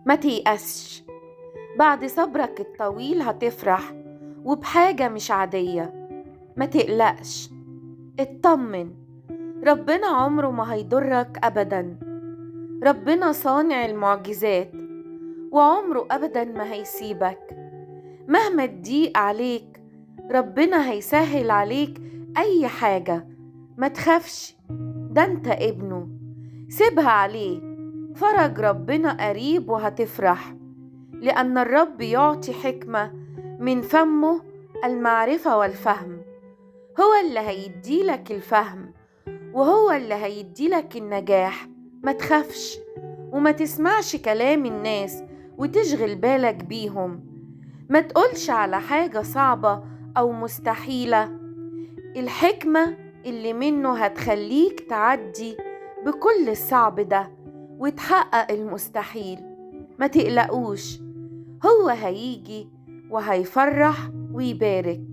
ما تيأسش، بعد صبرك الطويل هتفرح وبحاجة مش عادية. ما تقلقش، اطمن، ربنا عمره ما هيضرك أبدا. ربنا صانع المعجزات وعمره أبدا ما هيسيبك. مهما تضيق عليك ربنا هيسهل عليك أي حاجة. ما تخافش، ده انت ابنه، سيبها عليه. فرج ربنا قريب وهتفرح، لأن الرب يعطي حكمة من فمه المعرفة والفهم. هو اللي هيديلك الفهم وهو اللي هيديلك النجاح. ما تخافش وما تسمعش كلام الناس وتشغل بالك بيهم. ما تقولش على حاجة صعبة أو مستحيلة. الحكمة اللي منه هتخليك تعدي بكل الصعب ده وتحقق المستحيل. ما تقلقوش، هو هيجي وهيفرح ويبارك.